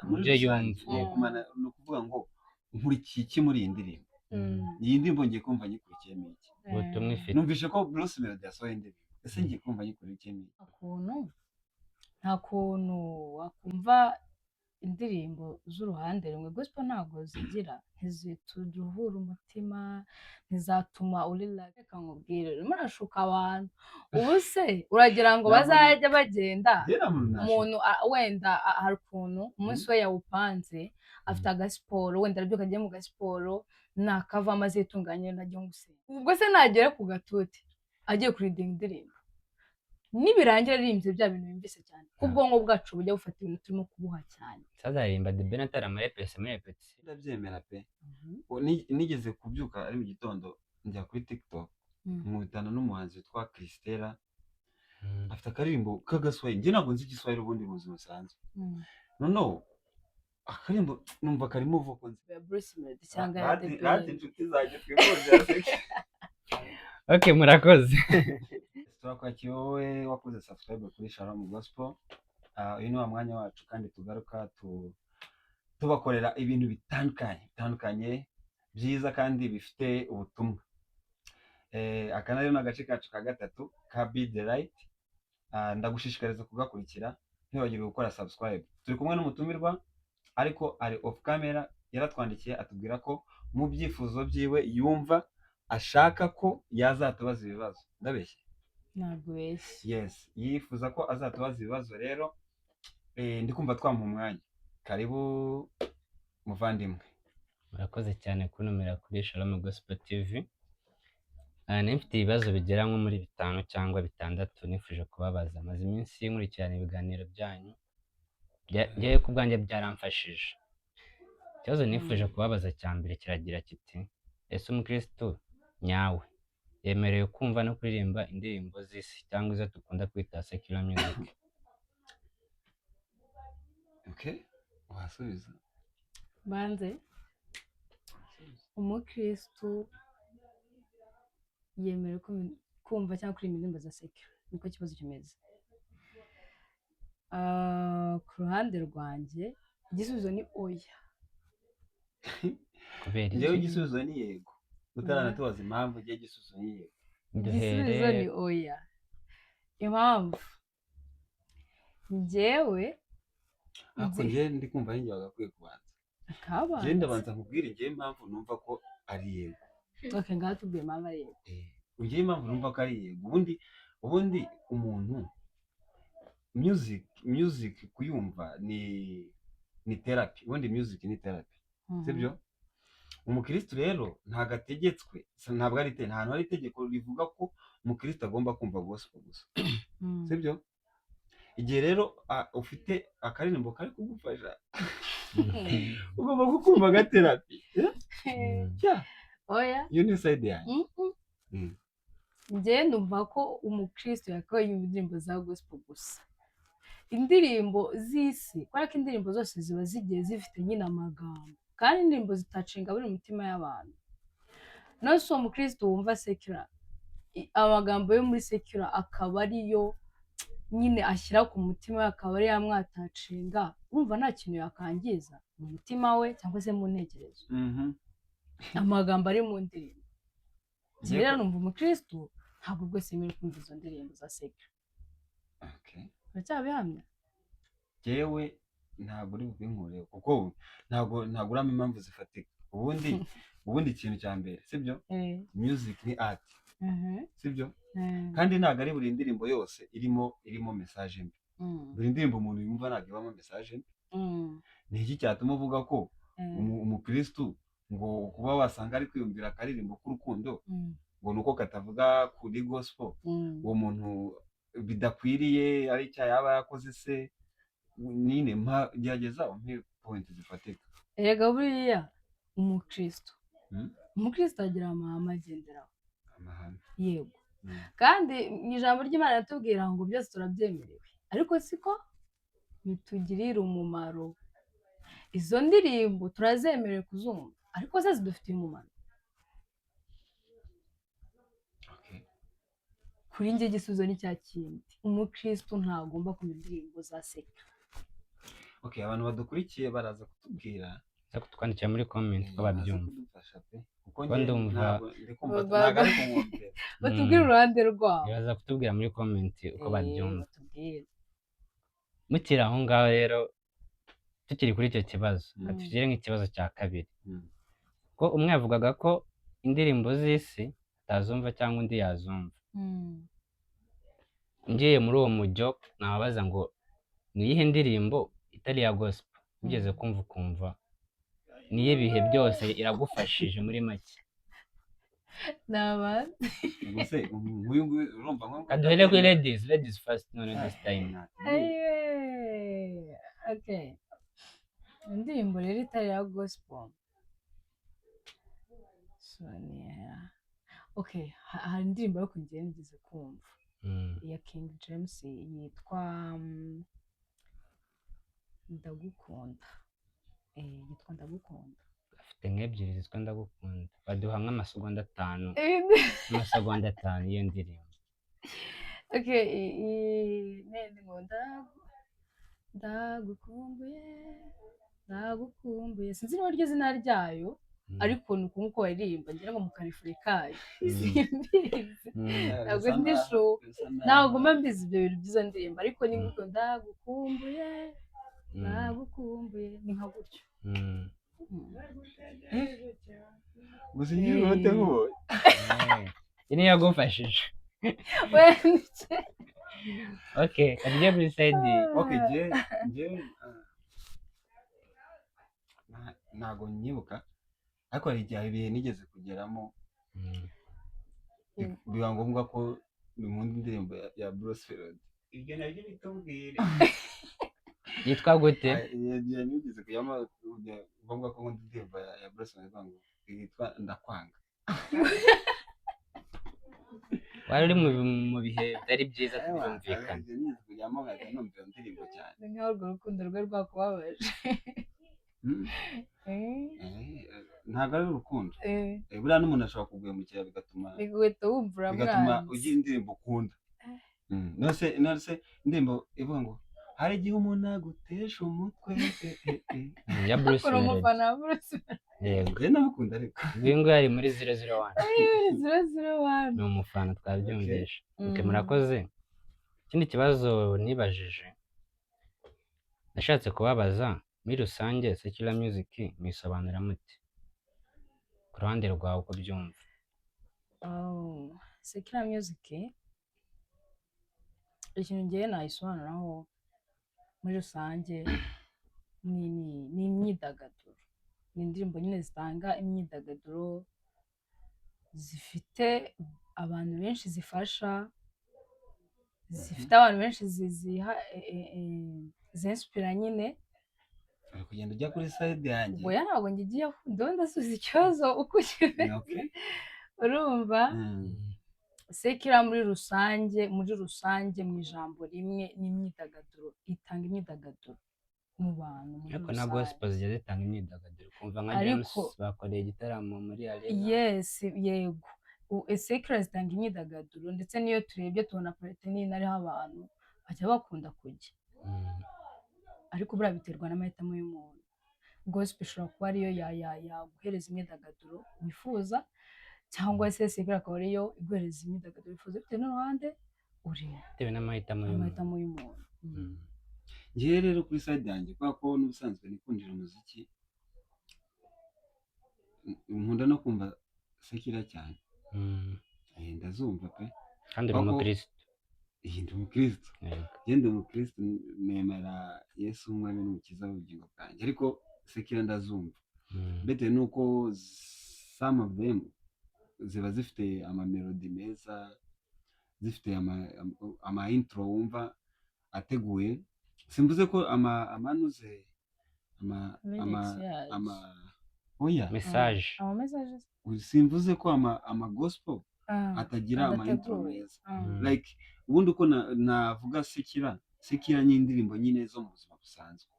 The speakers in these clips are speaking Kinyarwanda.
Muri Ibyo rusange yumva. Ni ukumana, ni ukuvuga ngo nkurikiye iki muri iyi ndirimbo? Iyi ndirimbo ngiye kumva nyikurikiyemo iki? Ubutumwa ifite. Numvise ko Bruce Melody yasohoye indirimbo, ese ngiye kumva nyikurikiyemo iki? Nta kuntu wakumva indirimbo z'uruhande rumwe. Gospel ntabwo zigira, ntizituruhura umutima, ntizatuma urira. Reka nkubwire, urimo urashuka abantu. Ubu se uragira ngo bazajya bagenda Njye nta muntu nashuka. Umuntu wenda hari ukuntu umunsi we yawupanze, afite agasiporo, wenda arabyuka agiye mu gasiporo, nakavamo azitunganye najya gusenga. Ubwo se nagera ku gatuti agiye kuridinga indirimbo, nibirangira aririmbye bya bintu yumvise cyane, ko ubwonko bwacu bujya bufata ibintu turimo kubuha cyane. Sazaririmba The Ben atari amarepese muri répétition. Ndabyemera pe. Nigeze kubyuka ari mu gitondo, njya kuri TikTok, nkubitana n'umuhanzi witwa Christella, afite akaririmbo k'agaswahili. Njye ntabwo nzi igiswahili ubundi mu buzima busanzwe. Noneho akaririmbo numva karimo vocal nzi. Ya Bruce Melody cyangwa ya The Rati Ben. Inshuti zanjye twikundira seke. Okay, murakoze. Turakwakira wowe wakoze subscribe kuri Shalom Gospel. Uyu ni wa mwanya wacu kandi tugaruka tubakorera ibintu bitandukanye bitandukanye byiza kandi bifite ubutumwa. Aka nayo ni agace kacu ka gatatu ka Be the Light. Ndagushishikariza kugakurikira, ntiwibagirwe gukora subscribe. Turi kumwe n'umutumirwa ariko ari off camera, yaratwandikiye atubwira ko mu byifuzo byiwe yumva ashaka ko yazatubaza ibibazo. Ndabeshye? Ntabwo ubeshye. Yes, yifuza ko azatubaza ibibazo rero, ndi kumva twamuha umwanya. Karibu muvandimwe. Murakoze cyane kuntumira kuri Shalom Gospel TV. Nari mfite ibibazo bigera nko muri bitanu cyangwa bitandatu nifuje kubabaza. Maze iminsi nkurikirana ibiganiro byanyu. Njyewe ku bwanjye byaramfashije. Ikibazo nifuje kubabaza cya mbere kiragira kiti: ese umukristo nyawe yemerewe kumva no kuririmba indirimbo z'isi cyangwa izo dukunda kwita secular music? Okay, wasubiza. Banze. Umukristu yemerewe kumva cyangwa kuririmba indirimbo za secular? Niko ikibazo kimeze. Ku ruhande rwanjye igisubizo ni oya. Kubera Njyewe iki? igisubizo ni yego. Utaranatubaza impamvu, njyewe igisubizo ni yego. Igisubizo Duhere ni oya. Impamvu, njyewe Ariko njyewe ndi kumva ari njye wagakwiye kubanza. Akabanza. Njyewe ndabanza nkubwire njyewe impamvu numva ko ari yego. Okay, ngaho tubwire impamvu ari yego. Njyewe impamvu numva ko ari yego, ubundi umuntu music kuyumva ni therapy. Ubundi music ni therapy, sibyo? Umukristo rero ntabwo ategetswe, ntabwo ari nta hantu hari itegeko rivuga ko umukristo agomba kumva gospel gusa, sibyo? Igihe rero ufite akaririmbo kari kugufasha, ugomba kukumva nka therapy. Yeah, Oya. iyo ni side yanjye. Njyewe numva ko umukristo yakabaye yumva indirimbo za gospel gusa, indirimbo z'isi, kubera ko indirimbo zose ziba zigiye zifite nyine amagambo, kandi indirimbo zitacinga buri mutima y'abantu. None se uwo mukristo wumva secular, amagambo yo muri secular akaba ariyo nyine ashyira ku mutima we, akaba ariyo amwatacinga, urumva nta kintu yakangiza mu mutima we cyangwa se mu ntekerezo, amagambo ari mu ndirimbo? Njye rero numva umukristo ntabwo rwose yemerewe kumva izo ndirimbo za secular. Uracyabihamya? Jyewe ntabwo uri bubinkureho kuko ntabwo urama impamvu zifatika. Ubundi ikintu cya mbere, sibyo? Music ni art, sibyo? Kandi ntabwo ari buri ndirimbo yose irimo message mbi. Buri ndirimbo umuntu yumva ntabwo ibamo message mbi. Ni iki cyatuma uvuga ko umukristu ngo kuba wasanga ari kwiyumvira akaririmbo k'urukundo, ngo ni uko katavuga kuri gospel, uwo muntu bidakwiriye, ari icyaha yaba yakoze se? Nyine mpa, gerageza umpe point zifatika. Erega buriya umukristo, umukristo agira amahame agenderaho. Amahame. Yego. Kandi mu ijambo ry'Imana riratubwira ngo byose turabyemerewe, ariko siko bitugirira umumaro. Izo ndirimbo turazemerewe kuzumva, ariko se zidufitiye umumaro? Kuri njye igisubizo ni cya kindi: umukristo ntagomba kumva indirimbo za secular. Okay, abantu badukurikiye baraza kutubwira. Uza kutwandikira muri comment uko Baze babyumva. kudufasha pe, kuko Kuko njye ndumva ntabwo ndi kumva, ntabwo ari kumwumvira. Batubwire uruhande rwabo. Baza kutubwira muri comment uko babyumva. Batubwire. Mukiri aho ngaho rero, tukiri kuri icyo kibazo, reka tugire nk'ikibazo cya kabiri, ko umwe yavugaga ko indirimbo z'isi atazumva cyangwa undi yazumva. Ngiye muri uwo mujyo, nababaza ngo ni iyihe ndirimbo itari iya gospel ugeze kumva ukumva niyo ibihe byose iragufashije muri make? Ni abantu. Ubwo se nk'uyu nguyu urumva nko Kaduhere kuri ladies, ladies first none this time. Ayiwe, okay, indirimbo rero itari iya gospel, so ni okay, hari indirimbo ariko ngiye nigeze kumva iya King James yitwa Ndagukunda, yitwa Ndagukunda. Afite nk'ebyiri zitwa Ndagukunda. Baduha nk'amasegonda 5, amasegonda 5 y'iyo ndirimbo. Okay, nende ngo ndagukumbuye, ndagukumbuye, sinzi niba iryo zina ryayo, ariko ni uku nguko baririmba, ngira ngo mu ka refrain kayo, simbizi. Ntabwo ndi sure, ntabwo mba mbizi ibyo bintu by'izo ndirimbo, ariko ni ngo ndagukumbuye, ndagukumbuye, ni nka gutyo. Gusa ngiye uruhande nkubonye. Iyi niyo yagufashije. Wenda. Okay, katujye kuri side. Okay, njye ntabwo nyibuka, ariko hari igihe, hari ibihe nigeze kugeramo biba ngombwa ko nkunda indirimbo ya Bruce Melody. Ibyo nabyo bitubwire. Yitwa gute? Igihe nigeze kujyamo biba ngombwa ko nkunda indirimbo ya Bruce Melody ivuga ngo yitwa Ndakwanga. Wari uri mu bihe bitari byiza, birumvikana. Igihe nigeze kujyamo nkahita numva iyo ndirimbo cyane. Ni nkaho urwo rukundo rwe rwakubabaje. Ntabwo ari urukundo. Buriya n'umuntu ashobora kuguhemukira bigatuma biguhita wumva bigatuma uramwanze. Ugira indirimbo ukunda. None se indirimbo ivuga ngo hari igihe umuntu agutesha umutwe, eh, eh, eh. Ya Bruce Uri Melody. umufana wa Bruce. Yego. Njye ndamukunda ariko. Uyu nguyu ari muri 001. 001. Ni umufana, twabyumvishe. Okay, murakoze. Ikindi kibazo nibajije, nashatse kubabaza muri rusange, secular music mwisobanura mute ku ruhande rwawe uko byumva? Oh, secular music, ikintu ngewe nayisobanuraho muri rusange ni imyidagaduro, ni indirimbo nyine zitanga imyidagaduro, zifite abantu benshi zifasha, zifite abantu benshi ziha zinspira nyine. Uri kugenda ujya kuri side yanjye. Oya, ntabwo ngigiyeho, ndiho ndasubiza ikibazo uko kimeze. Urumva, secular muri rusange, mu ijambo rimwe, ni imyidagaduro, itanga imyidagaduro mu bantu muri Ariko na rusange. gospel zijya zitanga imyidagaduro, kumva nka James bakoreye igitaramo muri arena. Yes, yego. Secular zitanga imyidagaduro, ndetse n'iyo turebye tubona party nini ariho abantu bajya bakunda kujya, ariko buriya biterwa n'amahitamo y'umuntu. Gospel ishobora kuba ariyo yaguhereza imyidagaduro wifuza, cyangwa se secular akaba ariyo iguhereza imyidagaduro wifuza, bitewe n'uruhande urimo. Bitewe n'amahitamo y'umuntu. Amahitamo y'umuntu. Njyewe rero kuri side yanjye, kubera ko n'ubusanzwe nikundira umuziki, nkunda no kumva secular cyane. Ndazumva pe. Kandi uri umukristo. Iyi, ndi umukristo. Yego. Njye ndi umukristo, nemera Yesu nk'umwami n'umukiza w'ubugingo bwanjye, ariko secular ndazumva bitewe n'uko some of them ziba zifite ama melody meza, zifite ama intro wumva ateguye. Simvuze ko ama amanuze ama ama Lyrics yazo. Ama oya. Message. Ama messages. Simvuze ko ama gospel atagira ama intro Adateguye. meza. Like ubundi uko navuga secular ni indirimbo nyine zo mu buzima busanzwe.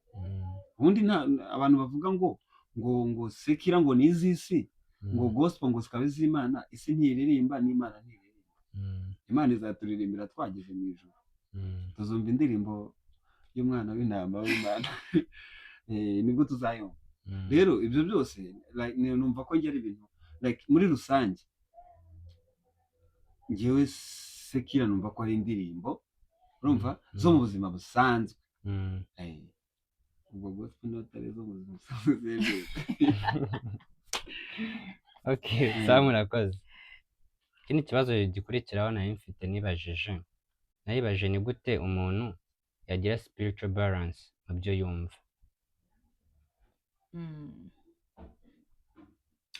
Ubundi nta abantu bavuga ngo secular ngo ni iz'isi, ngo gospel ngo zikaba iz'Imana. Isi ntiririmba n'Imana ntiririmba. Imana izaturirimbira twageze mu ijuru. Tuzumva indirimbo. y'umwana w'intama w'Imana, nibwo tuzayumva. Rero ibyo byose, like, numva ko njye ari ibintu, like, muri rusange njyewe secular numva ko ari indirimbo, urumva, zo mu buzima busanzwe. Ubwo gospel niba atari izo mu buzima busanzwe zemewe. Okay, sawa, murakoze. Ikindi kibazo gikurikiraho nari mfite nibajije ni gute umuntu yagira spiritual balance mu byo yumva?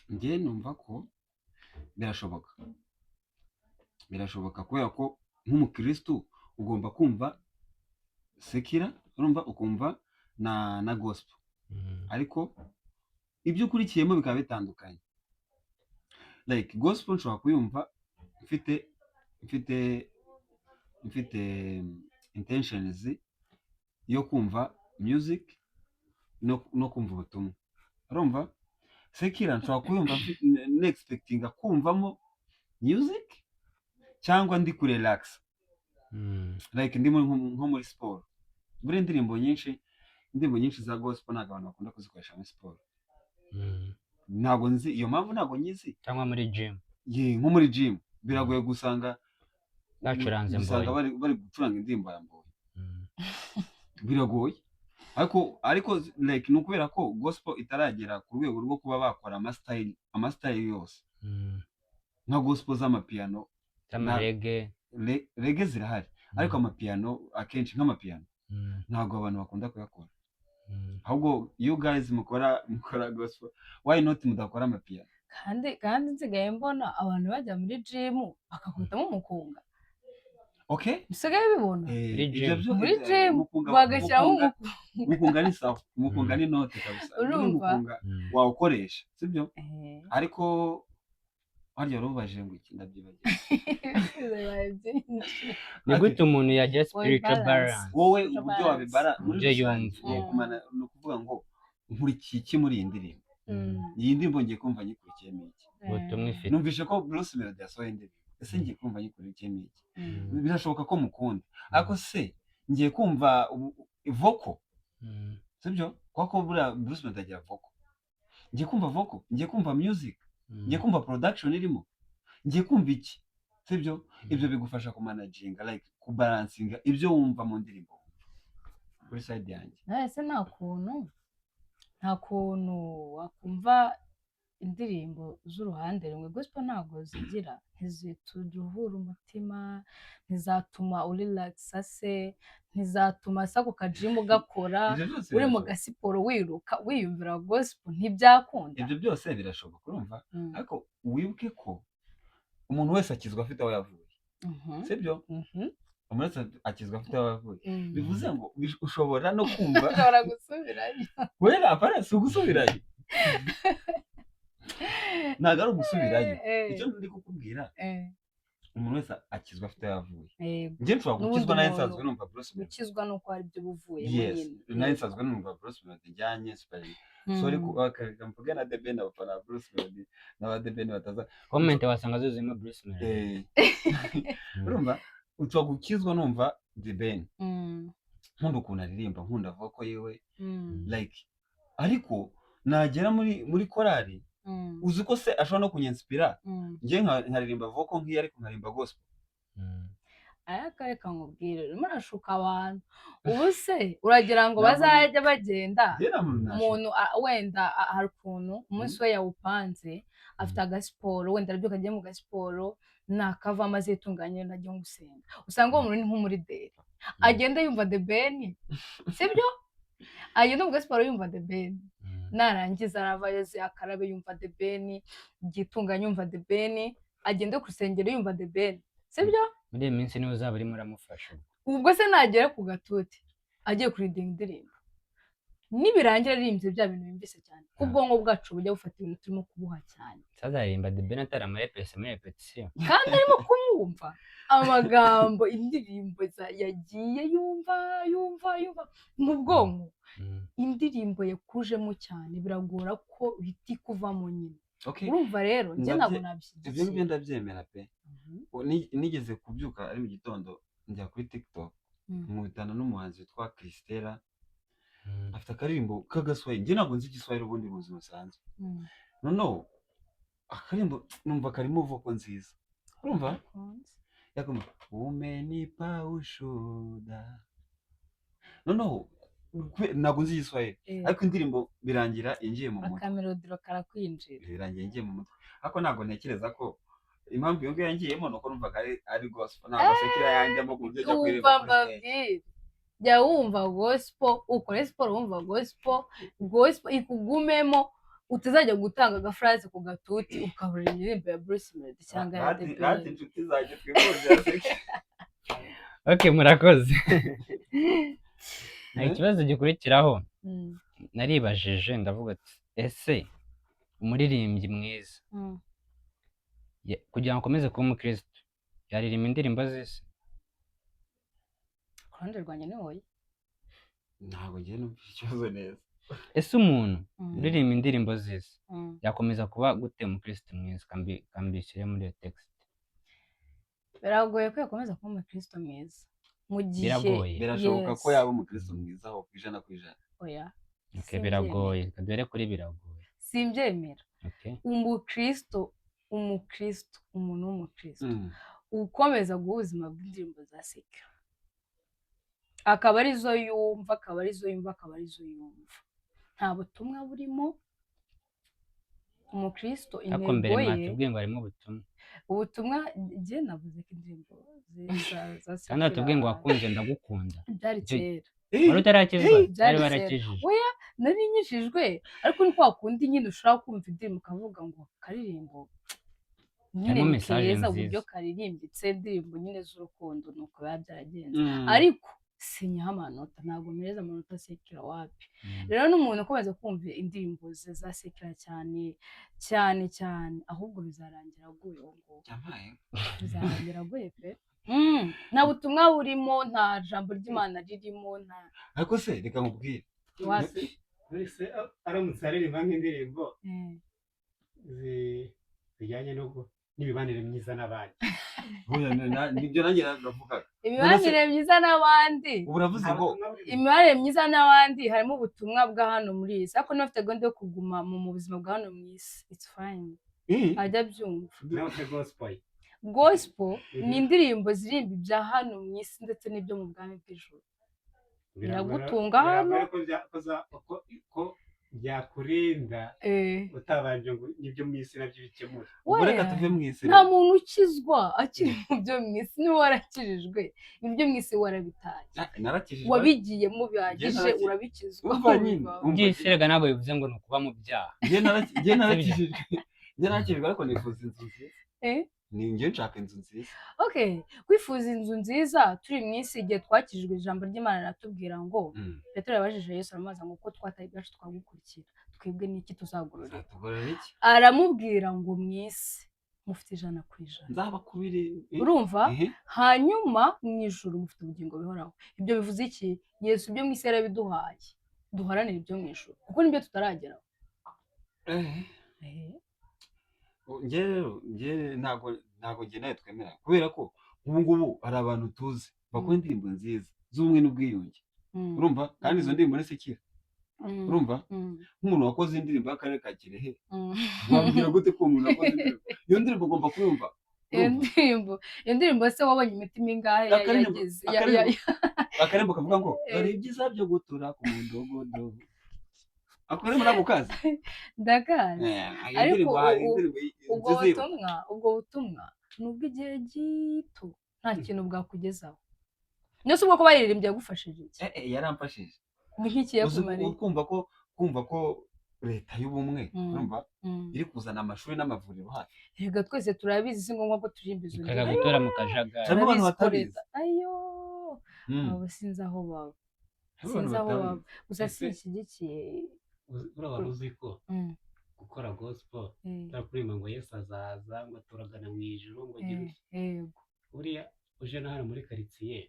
Njye numva ko birashoboka, birashoboka, kubera ko nk'umukristu ugomba kumva secular, urumva, ukumva na gospel, ariko ibyo ukurikiyemo bikaba bitandukanye. Like, gospel nshobora kuyumva mfite intentions yo kumva music no kumva ubutumwa, urumva. Secular nshobora kuyumva nexpectinga kumvamo music cyangwa ndi kurelaxa, like ndi nko muri siporo. Buriya indirimbo nyinshi za gospel ntabwo abantu bakunda kuzikoresha muri siporo. Ntabwo nzi iyo mpamvu, ntabwo nyizi. Cyangwa muri gym. Ye, nko muri gym biragoye gusanga bacuranze gusanga Mbonyi. bari gucuranga indirimbo ya Mbonyi. Biragoye, ariko like, ni ukubera ko gospel itaragera ku rwego rwo kuba bakora ama style yose, nka gospel z'amapiyano. Z'amareggae. Reggae zirahari, ariko amapiyano, akenshi nk'amapiyano, ntabwo abantu bakunda kuyakora. Ahubwo you guys mukora gospel, why not mudakora amapiyano? Kandi nsigaye mbona abantu bajya muri gym bakakubitamo umukunga. Bisigaye bibona. Muri Ibyo gym. byo Muri gym umukunga bagashyiramo umukunga umukunga. Umukunga ni sawa, umukunga ni note kabisa. Buriya Urumva? umukunga wawukoresha, sibyo? Eh. Ariko harya wari ubajije ngo iki? Ndabyibagiwe. Bibaye byinshi. Ni gute umuntu yagira Wowe spiritual balance. balance? Wowe Spiritual uburyo balance. wabibara muri Ibyo rusange, yumva. ni ni ukuvuga ngo nkurikiye iki muri iyi ndirimbo? Iyi ndirimbo ngiye kumva nyikurikiyemo iki? Ubutumwa ifite. Numvise ko Bruce Melody yasohoye indirimbo, ese ngiye kumva nyikurikiyemo iki? Birashoboka ko mukunda, ariko se ngiye kumva vocal, sibyo? Kuko buriya Bruce Melody agira vocal. Ngiye kumva vocal, ngiye kumva music, ngiye kumva production irimo, ngiye kumva iki, sibyo? Ibyo bigufasha kumanaginga, like kubalancinga ibyo wumva mu ndirimbo kuri side yanjye. Ese nta kuntu wakumva indirimbo z'uruhande rumwe? Gospel ntabwo zigira, ntizituruhura umutima, ntizatuma urelaxa se, ntizatuma se ako kagym gakora? Ibyo byose Uri mu birashoboka. gasiporo wiruka wiyumvira gospel, ntibyakunda. Ibyo byose birashoboka, urumva, ariko wibuke ko umuntu wese akizwa afite aho yavuye, sibyo? Mhm. Umuntu wese akizwa afite aho yavuye. Mm. Bivuze ngo ushobora no kumva Ushobora gusubirayo. Wera, apana, si ugusubirayo, ntabwo ari ugusubirayo. Icyo ndi kukubwira, umuntu wese akizwa afite aho yavuye. Njye nshobora N'ubundi gukizwa nawe umuntu nsanzwe numva Bruce Melody. Gukizwa nuko hari ibyo uba uvuyemo Yes. nyine. Nawe nsanzwe numva Bruce Melody ijyanye super. Sorry, reka mvuge na The Ben, abafana ba Bruce Melody n'aba The Ben bataza. Comment wasanga zuzuyemo Bruce Melody. Urumva, ushobora gukizwa numva The Ben, nkunda ukuntu aririmba, nkunda vocal yiwe, like, ariko nagera muri korali, uzi ko se ashobora no kunyinspira, njye nkaririmba vocal nk'iyo, ariko nkaririmba gospel. Ariko reka nkubwire, urimo urashuka abantu. Ubu se uragira ngo Ntabwo bazajya bagenda Njye nta muntu nashuka. umuntu wenda hari ukuntu umunsi we yawupanze, afite agasiporo, wenda arabyuka agiye mu gasiporo, nakava amaze yitunganye najya gusenga, usanga uwo muntu ni nk'umuleader, agenda yumva The Ben, sibyo? Agenda mu gasiporo yumva The Ben, narangiza aravayo akarabe yumva The Ben, yitunganye yumva The Ben, agende ku rusengero yumva The Ben, sibyo? Muri iyi minsi niwe uzaba urimo uramufasha. Ubwo se nagera ku gatuti agiye kuridinga indirimbo, nibirangira aririmbye bya bintu yumvise cyane, ko ubwonko bwacu bujya bufata ibintu turimo kubuha cyane. Sazaririmba The Ben atari amarepese muri répétition. Kandi arimo kumwumva amagambo, indirimbo yagiye yumva yumva yumva mu bwonko, indirimbo yakujemo cyane, biragora ko ihita ikuvamo nyine. Okay. Urumva rero njye ntabwo Ibyo ngibyo nabishyigikiye. ndabyemera pe. Nigeze kubyuka ari mu gitondo, njya kuri TikTok. Nkubitana n'umuhanzi witwa Christella, afite akaririmbo k'agaswahili. Njye ntabwo nzi igiswahili ubundi mu buzima busanzwe. Noneho akaririmbo numva karimo vocal nziza, urumva? Nakunze. Yakoma umenipa ushuda. Noneho ntabwo nzi igiswahili, ariko indirimbo birangira ingiye mu mutwe. Akamelodiro karakwinjira. Birangiye ngiye mu mutwe, ariko ntabwo ntekereza ko impamvu iyo ngiyo yangiyemo ni uko numvaga ari gospel. Ntabwo secular yanjyamo ku buryo njya Wumva kuririmba kuri stage. Mbabwire, jya wumva gospel, ukore siporo wumva gospel, gospel ikugumemo, utazajya gutanga agafuraze ku gatuti ukabura indirimbo ya Bruce Melody cyangwa ya Rati The rati Ben. Inshuti zanjye twikundira secular. Okay, murakoze. Hari ikibazo gikurikiraho. Naribajije ndavuga ati: ese umuririmbyi mwiza, kugira ngo akomeze kuba umukristo, yaririmba indirimbo z'isi? Ku ruhande rwanjye ni oya. Ntabwo ngiye numva ikibazo neza. Ese umuntu uririmba indirimbo z'isi yakomeza kuba gute umukristo mwiza? Kambishyire muri iyo text. Biragoye ko yakomeza kuba umukristo mwiza mu gihe Biragoye. Birashoboka ko Yes. yaba umukristo mwiza aho 100%. Oya. Okay, Simbyemera. biragoye. Reka duhere kuri biragoye. Simbyemera. Okay. Umukristo, umuntu w'umukristo ukomeza guha ubuzima bw'indirimbo za secular, akaba arizo yumva, akaba arizo yumva, akaba arizo yumva, nta butumwa burimo, umukristo Ariko mbere intego ye mwatubwiye ngo harimo ubutumwa. Ubutumwa, njye navuze ko indirimbo za Kandi secular watubwiye ngo wakunze ndagukunda. Byari kera. Wari utarakizwa? Byari Wari kera. warakijije? Oya, nari nkijijwe, ariko ni kwa kundi nyine ushobora kumva indirimbo ukavuga ngo karirimbo nyine Harimo ni message keza, nziza. uburyo karirimbitse, indirimbo nyine z'urukundo, nuko biba byaragenze. Ariko sinyaha amanota, ntabwo mpereza amanota secular, wapi. Rero n'umuntu ukomeza kumva indirimbo ze za secular cyane cyane cyane, ahubwo bizarangira aguye uwo nguwo. Yampaye. Bizarangira aguye pe. Nta butumwa burimo, nta jambo ry'Imana ririmo, nta Ariko se reka nkubwire. Wapi. Wese aramutse aririmba nk'indirimbo zijyanye n'imibanire myiza n'abandi. Oya, nibyo nanjye navugaga. Imibanire myiza n'abandi. Ubu uravuze Nta ngo butumwa burimo. Imibanire myiza n'abandi harimo ubutumwa bwa hano muri iyi si, ariko niba afite gahunda yo kuguma mu buzima bwa hano mu isi, it's fine, ajya abyumva. Nawe se gospel? Gospel ni indirimbo ziririmba ibya hano mu isi ndetse n'ibyo mu bwami bw'ijuru. Biragutunga hano. Biragoye ko ko byakurinda utabanje ngo n'ibyo mu isi nabyo bikemure. Ubwo reka Weya, tuve mu isi. Nta muntu ukizwa akiri mu byo mu isi. Niba warakijijwe, ibyo mu isi warabitaye. Narakijijwe. Wabigiyemo bihagije, urabikizwa. Umva nyine, ubivamo. umva. By'isi rega ntabwo bivuze ngo ni ukuba mu byaha. Njye narakijijwe, ariko nifuza inzu nziza. Ni njye nshaka inzu nziza. Okay, kwifuza inzu nziza turi mu isi, igihe twakijijwe, ijambo ry'Imana riratubwira ngo, Petero yabajije Yesu, aramubaza ngo: ko twataye ibyacu twagukurikira, twebwe n'iki tuzagororera? Uzatugorora iki? Aramubwira ngo mu isi mufite 100%. Nzabakubire. Urumva? Hanyuma mu ijuru mufite ubugingo buhoraho. Ibyo bivuze iki? Yesu ibyo mu isi yarabiduhaye, duharanire ibyo mu ijuru kuko nibyo tutarageraho. Njye rero, njye ntabwo njye nawe twemera, kubera ko ubu ngubu hari abantu tuzi bakora indirimbo nziza z'ubumwe n'ubwiyunge. Urumva? Kandi izo ndirimbo ni secular. Urumva? Nk'umuntu wakoze indirimbo y'akarere ka Kirehe, wabwira gute ko umuntu wakoze indirimbo, iyo ndirimbo ugomba kuyumva? Iyo Urumva? ndirimbo, iyo ndirimbo se wabonye imitima ingahe yagize Akaririmbo kavuga ngo dore ibyiza byo gutura ku mudugudu, ako karirimbo ntabwo ukazi? Ndakazi. Iyo Ariko ndirimbo hari indirimbo ubwo nziza iba. butumwa, ubwo butumwa ni ubw'igihe gito, nta kintu bwakugezaho. Niyo se ubwo ko baririmbye yagufashije iki? Yaramfashije. Ni nk'iki Uzi yakumariye? kumva ko leta y'ubumwe, urumva, iri kuzana amashuri n'amavuriro hafi. Reka twese turabizi, si ngombwa ko turirimba izo Ikaga ndirimbo. gutura mu kajagari. Harimo abantu Turabizi ko batabizi. ayo, abo sinzi aho baba. Harimo abantu Sinzi aho baba. batabizi. Gusa sinshyigikiye. Uriya wari uzi ko gukora gospel utari kuririmba ngo Yesu azaza, ngo turagana mu ijuru, ngo agire utya. Buriya uje na hano muri karitsiye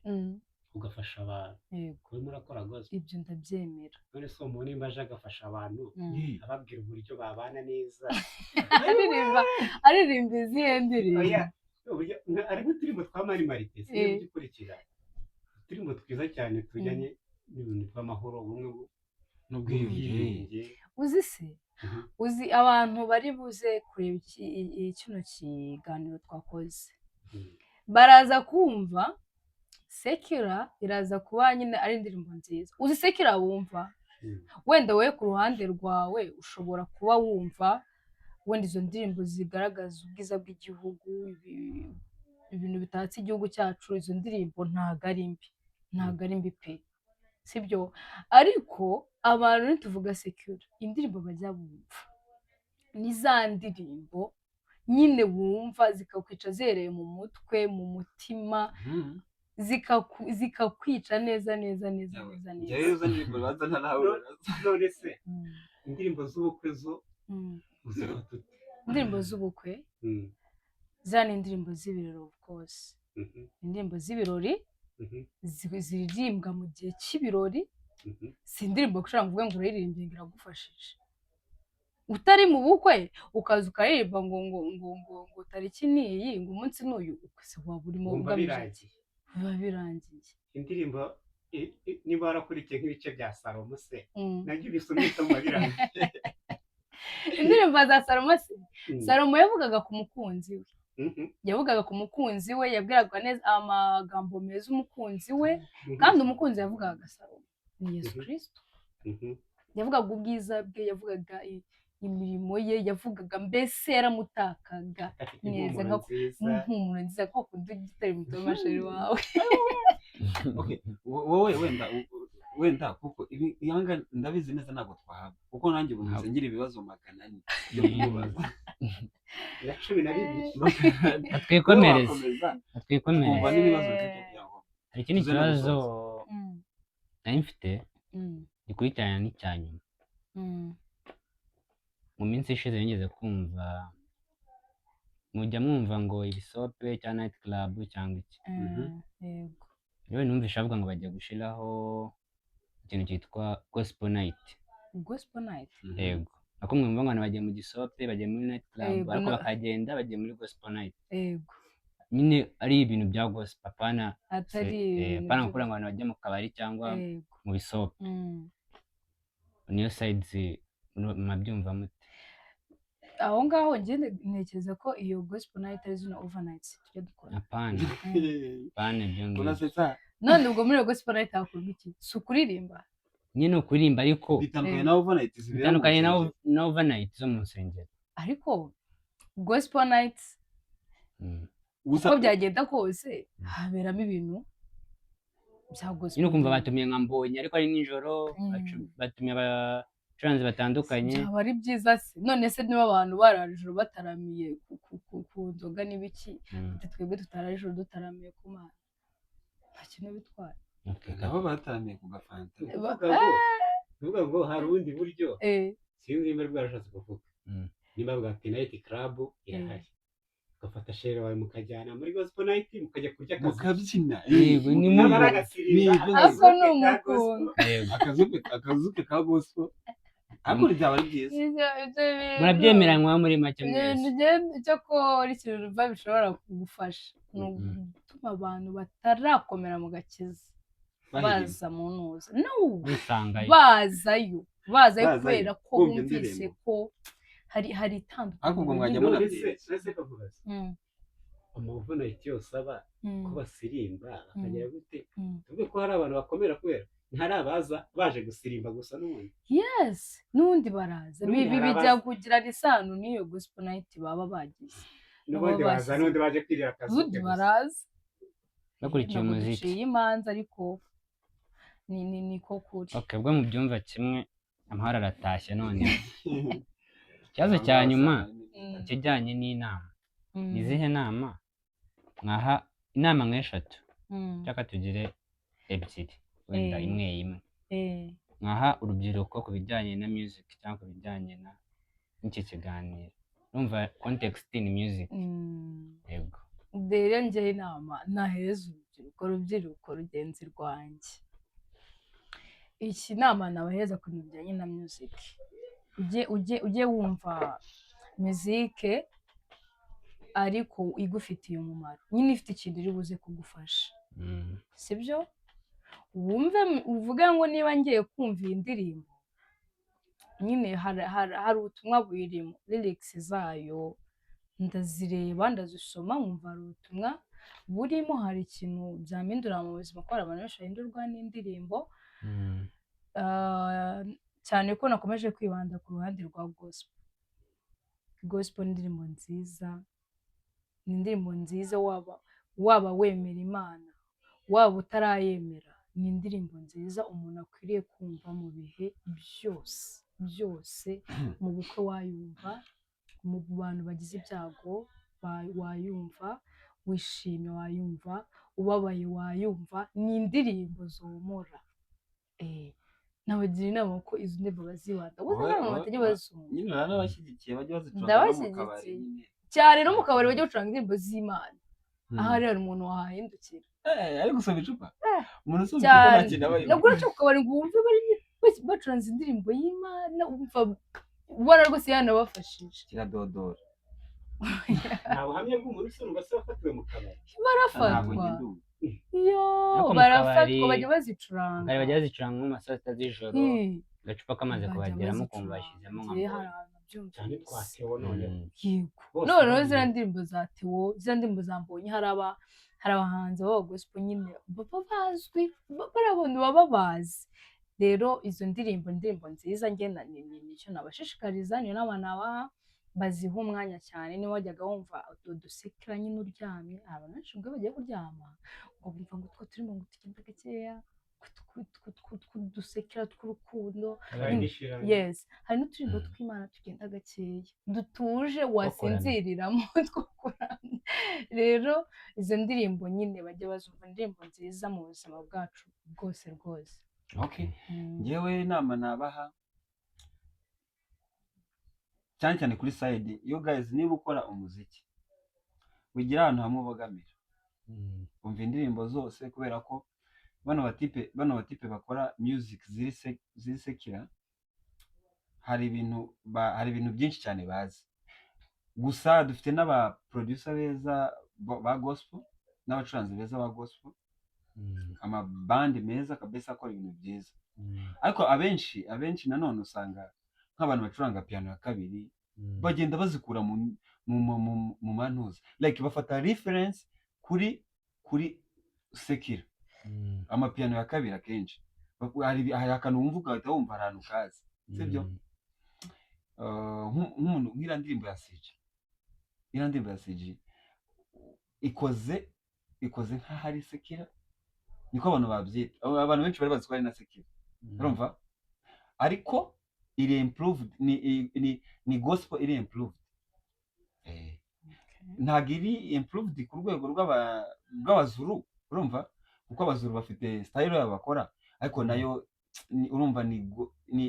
ugafasha abantu, urimo urakora gospel. Ibyo ndabyemera. None se uwo muntu nimba aje agafasha abantu, ababwira uburyo babana neza, Aririmba, aririmba izihe ndirimbo? Oya, uburyo hari nk'uturirimbo twa Mani Martin, sinzi ugikurikira. Uturimbo twiza cyane tujyanye n'ibintu by'amahoro, ubumwe n'ubwiyunge. N'ubwiyunge. Uzi se, uzi abantu bari buze kureba kino kiganiro twakoze, baraza kumva secular, iraza kuba nyine ari indirimbo nziza. Uzi secular wumva, wenda wowe ku ruhande rwawe ushobora kuba wumva wenda izo ndirimbo zigaragaza ubwiza bw'igihugu, ibintu bitatse igihugu cyacu. Izo ndirimbo ntabwo ari mbi, ntabwo ari mbi pe, sibyo? Ariko abantu nituvuga secular, indirimbo bajya bumva ni za ndirimbo nyine wumva zikakwica zihereye mu mutwe, mu mutima, zikakwica neza neza neza neza neza. Njyewe izo ndirimbo banza ntarahura nazo. None se indirimbo z'ubukwe zo uzifata ute? Indirimbo z'ubukwe, ziriya ni indirimbo z'ibirori, of course. Indirimbo z'ibirori ziririmbwa mu gihe cy'ibirori. Si indirimbo ushobora kuvuga ngo urayiririmbye ngo iragufashije. Utari mu bukwe ukaza ukaririmba ngo tariki ni iyi, ngo umunsi ni uyu, se waba urimo Wumva ugamije iki? birangiye. Biba birangiye. Indirimbo niba warakurikiye nk'ibice bya Salomo se, nabyo ubisomye bituma birangiye. Indirimbo za Salomo se? Salomo yavugaga ku mukunzi we. Yavugaga ku mukunzi we, yabwiraga neza amagambo meza umukunzi we, kandi umukunzi yavugaga Salomo ni Yesu Kirisito. Yavugaga ubwiza bwe, yavugaga imirimo ye, yavugaga mbese yaramutakaga Afite neza impumuro nziza. Impumuro nziza nko kundi ugitera imitoma chéri wawe. Okay, wowe wenda wenda kuko ibi yanga ndabizi neza ntabwo twahaba, kuko nanjye ubu ngize ngira ibibazo 400 byo kumubaza. Na 12. Twikomereze. Wakomeza Twikomereze. twumva n'ibibazo mfite kugira ngo Hari ikindi tuze no kibazo gusoza. Nari mfite gikurikirana n'icya nyuma. Mu minsi ishize nigeze kumva, mujya mwumva ngo ibisope cyangwa night club cyangwa iki? Yego. Yewe, numvishe bavuga ngo bagiye gushyiraho ikintu cyitwa gospel night. Gospel night? Mhm. Yego, ako mwumva ngo abantu bagiye mu gisope, bagiye muri night club, ariko bakagenda bagiye muri gospel night, nyine ari ibintu bya gospel, apana atari ibintu apana gukora ngo abantu bajye mu kabari cyangwa mu bisope. Niyo sides mwabyumva mute? Aho ngaho njye ntekereza ko iyo gospel night ari zino overnight tujya dukora. Apana, apana ibyo ngibyo. Unasetsa. None ubwo muri iyo gospel night hakorwa iki? Si ukuririmba? Nyine ukuririmba, ariko Bitandukanye na overnight zibera mu bitandukanye na nsengero. Na overnight zo mu nsengero. Ariko gospel night, Gusa uko byagenda kose haberamo ibintu bya gospel. Nyine ukumva batumiye nka Mbonyi ariko ari nijoro, batumiye abacuranzi batandukanye. Byaba ari byiza se? None se niba abantu barara ijoro bataramiye ku nzoga n'ibiki, ati twebwe tutarara ijoro dutaramiye ku Mana, nta kintu bitwaye. Okay. Nabo bataramiye ku gafanta. Ni ukuvuga ngo hari ubundi buryo, sinzi nimba bwarashatse kuvuga, nimba bwa night club irahari, ugafata chéri wawe mukajyana muri gospel night, mukajya kurya akazi. Mukabyina. Yego, ni Niba ari agasirimba, Ni ibyo. Ako ni akazuke ka gospel. umukunga. Yego. Akazuke ka gospel, ariko byaba ari byiza. Ibyo bintu Murabyemeranywa muri make ibyo mwese? bintu icyo ko ari ikintu biva bishobora kugufasha ni ugutuma abantu batarakomera mu gakiza Bahirima. baza mu ntuza no Bisangayo. bazayo, bazayo Bazayo, kubera ko kumva bumvise indirimbo. ko hari itandukaniro. Ariko ubwo mwajya None munabyiza. se, none se kakubaza, ama overnight yose aba, ko basirimba bakagera gute? Tuvuge ko hari abantu bakomera kubera ntari abaza baje gusirimba gusa n'ubundi? Yes, n'ubundi baraza. N'ubundi Ibi hari bijya abaza. kugirana isano n'iyo gospel night baba bagize. N'ubundi Baba baza n'ubundi baje kwirira akazuke ubundi gusa. Baraza Bakurikiye ntabwo umuziki. duciye imanza, ariko ni niko kuri. Okay, ubwo mubyumva kimwe, amahoro aratashye. None ikibazo cya nyuma, ikijyanye n'inama, ni izihe nama mwaha, inama nk'eshatu, cyangwa tugire ebyiri wenda, imwe imwe, mwaha urubyiruko ku bijyanye na music cyangwa ku bijyanye na n'iki kiganiro? Urumva context ni music. Yego. Rero njyewe inama nahereza urubyiruko, rubyiruko rugenzi rwanjye, iki nama nabahereza ku bintu bijyanye na music: ujye wumva muzike ariko igufitiye umumaro, nyine ifite ikintu iri buze kugufasha. Sibyo? Wumve uvuge ngo niba ngiye kumva iyi ndirimbo nyine hari ubutumwa buyirimo. Lyrics zayo ndazireba, ndazisoma, nkumva hari ubutumwa burimo, hari ikintu byampindura mu buzima, kuko hari abantu benshi bahindurwa n'indirimbo. Ah, cyane ko nakomeje kwibanda ku ruhande rwa gospel. Gospel ni indirimbo nziza, ni indirimbo nziza, waba wemera Imana, waba utarayemera, ni indirimbo nziza umuntu akwiriye kumva mu bihe byose byose. Mu bukwe wayumva, mu bantu bagize ibyago wayumva, wishimye wayumva, ubabaye wayumva. Ni indirimbo zomora. Nabagira inama ko izo ndirimbo bazibanda gusa, n'abantu batajya bazumva. Nyine uranabashyigikiye, bajya bazicuranga no mu kabari. Ndabashyigikiye. Nyine. Cyane, no mu kabari bajya bacuranga indirimbo z'Imana, ahari hari umuntu wahahindukira. Eh, ari gusoma icupa. Umuntu usoma icupa Cyane. nta kintu aba yumva. Nabwo uraca ku kabari ngo wumve bari bacuranze indirimbo y'Imana, wumva ubona rwose yanabafashije. Kiradodora. Nta buhamya bw'umuntu usumba se wafatiwe mu kabari? Ntabwo Barafatwa. njye ndumva. Yo. Ariko mu Barafatwa. Bajya bazicuranga. Kare bajya bazicuranga nko mu ma saa 6 z'ijoro, agacupa kamaze Bajya kubageramo, ukumva bazicuranga. bashyizemo nka Njyewe mbonye. hari ahantu Cyane nabyumvise. twa Theo noneho. Yego. Bose Noneho bari ziriya ndirimbo za Theo, ziriya ndirimbo za Mbonyi, hari abahanzi b'aba gospel nyine baba bazwi, bariya bantu baba bazi. Rero izo ndirimbo, indirimbo nziza, njye nicyo nabashishikariza, niyo nama nabaha: baziha umwanya cyane. Niba wajyaga wumva udusekera nyine uryamye, abantu benshi ngo iyo bagiye kuryama ngo bumva ngo utwo turimo ngo tugenda gakeya, tw'udusekera tw'urukundo. Yes, hari n'uturirimbo tw'Imana tugenda gakeya, dutuje, wasinziriramo, two kuramya. Rero izo ndirimbo nyine bajya bazumva, indirimbo nziza mu buzima bwacu bwose rwose. Okay. Njyewe inama nabaha, cyane cyane kuri side, you guys, niba ukora umuziki, wigira ahantu hamwe ubogamira. Umva indirimbo zose, kubera ko bano batipe bakora music ziri secular, hari ibintu byinshi cyane bazi. Gusa dufite n'aba producer beza ba gospel, n'abacuranzi beza ba gospel, amabandi meza kabisa akora ibintu byiza. Ariko abenshi nanone usanga nk'abantu bacuranga piano ya kabiri bagenda bazikura mu mantuza, like bafata reference kuri secular. Amapiyano ya kabiri akenshi hari akantu wumva ugahita wumva ahantu kazi, sibyo? Nk'umuntu nk'iriya ndirimbo ya CG, iriya ndirimbo ya CG ikoze nk'aho ari secular, niko abantu babyita. Abantu benshi bari bazi ko ari na secular, urumva? Ariko iri improved, ni gospel iri improved. Ntabwo iri improved ku rwego rw'abazuru, urumva, kuko abazuru bafite style yabo bakora, ariko nayo urumva ni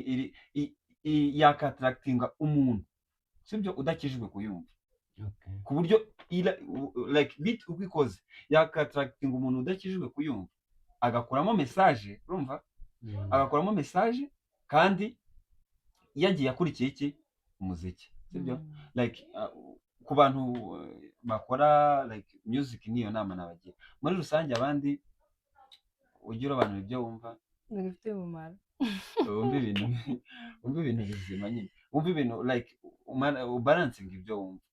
iri yaka-attractinga umuntu, sibyo, udakijijwe kuyumva, ku buryo like beat uko ikoze yaka-attractinga umuntu udakijijwe kuyumva, agakuramo message, urumva, agakuramo message, kandi yagiye akurikiye iki, umuziki, sibyo? Like ku bantu bakora like music, niyo nama nabagira muri rusange. Abandi, ujye urobanura ibyo wumva. Bifite umumaro. Wumve ibintu bizima nyine, wumve ibintu like ubalancinga ibyo wumva.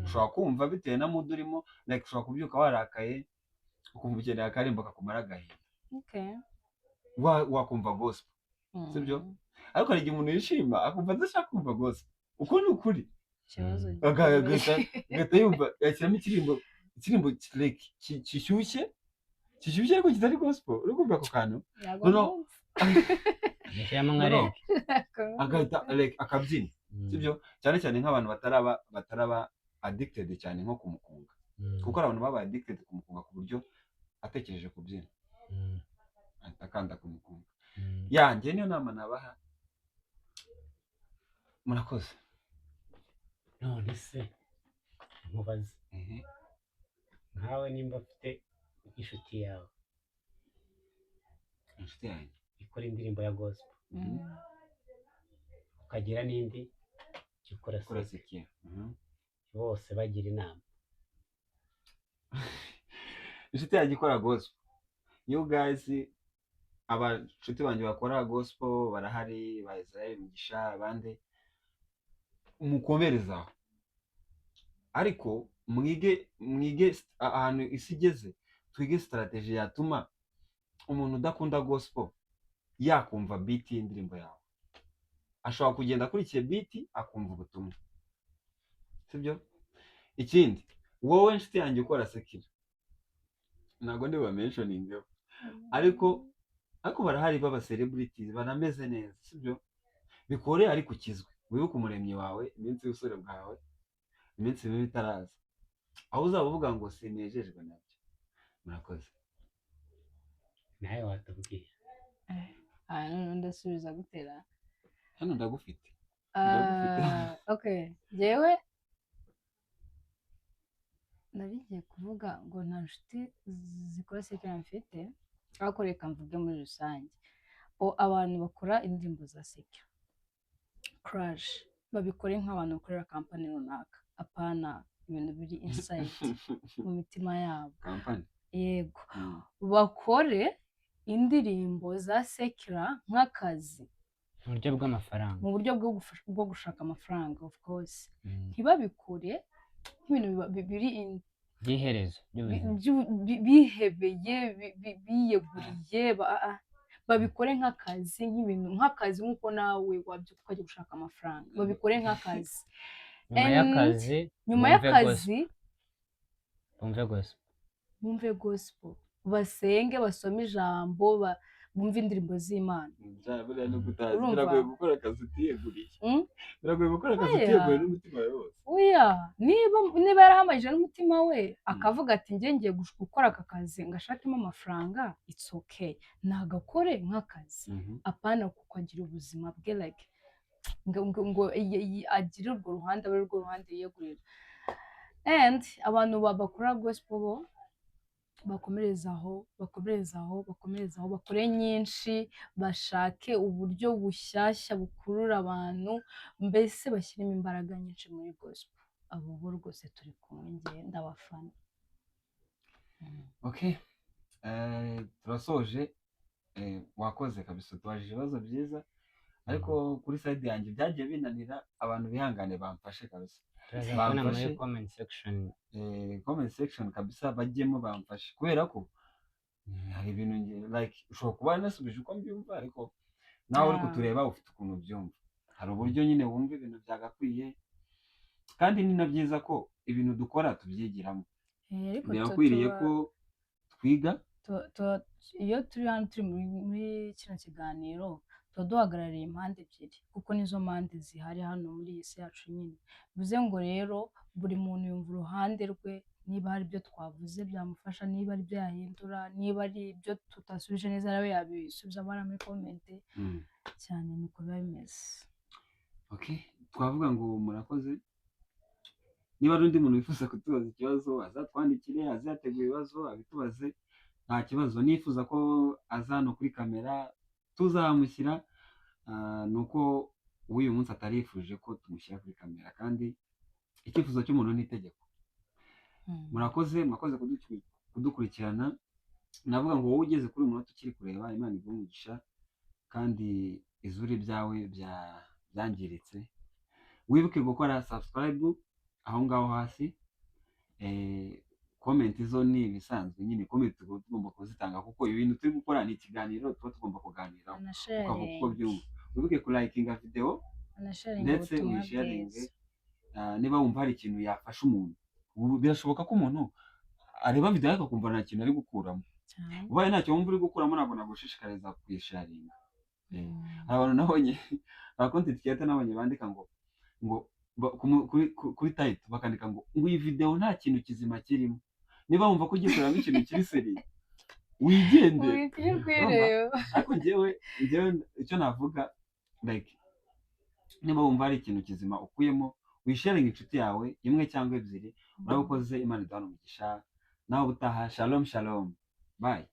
Ushobora kumva bitewe na mood urimo, like ushobora kubyuka warakaye, ukumva ukeneye akarimbo kakumara agahinda. Wakumva gospel, sibyo? Ariko hari igihe umuntu yishima akumva adashaka kumva gospel, uko ni ukuri. Ikibazo Agahita yumva yashyiramo ikirimbo like kishyushye ariko kitari gospel. Uri kumva ako kantu? Ntabwo No, no. numva. Agashyiramo nka No, no. reggae. Agahita like akabyina, sibyo? Cyane cyane nk'abantu bataraba addicted cyane nko kumukunga, kuko hari abantu baba addicted kumukunga ku buryo atekereje kubyina ahita akanda kumukunga. Yanjye niyo nama nabaha, murakoze. None se nkubaze, nkawe nimba afite nk'inshuti yawe Inshuti yanjye ikora indirimbo ya gospel, ukagira n'indi ikora ikora secular, secular. Bose bagira inama. Inshuti yanjye ikora gospel, you guys, Abashuti banjye bakora gospel barahari, ba Israel Mugisha, abandi, mukomereze aho, ariko mwige ahantu isi igeze, twige strategy yatuma umuntu udakunda gospel yakumva beat y'indirimbo yawe. Ashobora kugenda akurikiye beat akumva ubutumwa, sibyo? Ikindi, wowe nshuti yanjye ukora secular, ntabwo ndi bamentioningeho, ariko barahari b'aba celebrities banameze neza, sibyo? Bikore ariko ukizwe, wibuke Umuremyi wawe iminsi y'ubusore bwawe, iminsi mibi itaraza, aho uzaba uvuga ngo sinejejwe nabyo. Murakoze. Nawe watubwiye. Ah, noneho ndasubiza gutera. Hano ndagufite, ndagufite. Ah, okay, njyewe nari ngiye kuvuga ngo nta nshuti zikora secular mfite, ariko reka mvuge muri rusange. O, abantu bakora indirimbo za secular, courage, babikore nk'abantu bakorera company runaka, apana ibintu biri inside mu mitima yabo. Company. Yego. Bakore indirimbo za secular nk'akazi. Mu buryo bw'amafaranga. Mu buryo bwo gushaka amafaranga, of course. Ntibabikore nk'ibintu biri by'iherezo by'ubuzima. Bihebeye, biyeguriye, babikore nk'akazi, nk'ibintu nk'akazi, nk'uko nawe wabyuka ukajya gushaka amafaranga. Babikore nk'akazi. Nyuma And y'akazi nyuma bumve y'akazi gospel. Bumve gospel. Bumve gospel, basenge, basome ijambo, bumve indirimbo z'Imana. Buriya no kutazi. Urumva? Biragoye gukora akazi utiyeguriye. Biragoye gukora akazi Oya. utiyeguriye n'umutima wawe wose. Oya, niba yarahamagije n'umutima we, akavuga ati njye ngiye gukora aka kazi ngashakemo amafaranga, it's okay, nagakore nk'akazi, apana kuko agira ubuzima bwe, like ngo agire urwo ruhande, abe urwo ruhande yiyegurira. And abantu bakora gospel bo bakomereze aho, bakomereze aho, bakomereze aho, bakore nyinshi, bashake uburyo bushyashya bukurura abantu, mbese bashyiremo imbaraga nyinshi muri gospel. Abo bo rwose turi kumwe, njye ndabafana. Okay, turasoje. Wakoze kabisa, utubajije ibibazo byiza, ariko kuri side yanjye byagiye binanira. Abantu bihangane, bamfashe kabisa. Turaza kubona muri Bamfashe. comment section. Comment section kabisa bajyemo bamfashe, kubera ko hari ibintu like ushobora kuba nasubije uko mbyumva, ariko nawe uri kutureba ufite ukuntu ubyumva. Hari uburyo nyine wumva ibintu byagakwiye, kandi ni na byiza ko ibintu dukora tubyigiramo. Ariko Birakwiriye ko twiga. Iyo turi hano, turi muri kino kiganiro, tuba duhagarariye impande ebyiri, kuko nizo mpande zihari hano muri iyi si yacu nyine. Bivuze ngo rero buri muntu yumva uruhande rwe. Niba hari ibyo twavuze byamufasha, niba ari ibyo yahindura, niba ari ibyo tutasubije neza, nawe yabisubiza hariya muri comment. Cyane, niko biba bimeze. Okay, twavuga ngo murakoze. Niba hari undi muntu wifuza kutubaza ikibazo, azatwandikire, azategura ibibazo abitubaze, nta kibazo. Nifuza ko aza hano kuri kamera tuzamushyira. Ni uko uw'uyu munsi atarifuje ko tumushyira kuri kamera, kandi icyifuzo cy'umuntu ni itegeko. Murakoze, mwakoze kudukurikirana. Navuga ngo wowe ugeze kuri uyu munota ukiri kureba, Imana iguhe umugisha kandi izure ibyawe byangiritse. Wibuke gukora subscribe aho ngaho hasi. Comment zo ni ibisanzwe nyine, comment tuba tugomba kuzitanga, kuko ibintu turi gukora ni ikiganiro, tuba tugomba kuganiraho, ukavuga uko byumva. Wibuke kulikinga video anasharinga ndetse ubutumwa uyisharinge. bwiza. Niba wumva hari ikintu yafasha umuntu. Ubu birashoboka ko umuntu areba video ariko akumva nta kintu ari gukuramo. Cyane. Ubaye ntacyo wumva uri gukuramo, ntabwo nagushishikariza kuyisharinga. Hari abantu nabonye, aba content creator nabonye bandika ngo kuri title bakandika ngo iyi video nta kintu kizima kirimo. Niba wumva ko ugiye kurebamo ikintu kiri sérieux, wigendere. Wikwiye kwireba. Ariko njyewe icyo navuga, like niba wumva hari ikintu kizima ukuyemo, wisharinga inshuti yawe imwe cyangwa ebyiri, uraba ukoze. Imana iduhana umugisha. Nawe ubutaha. Shalom shalom, bye.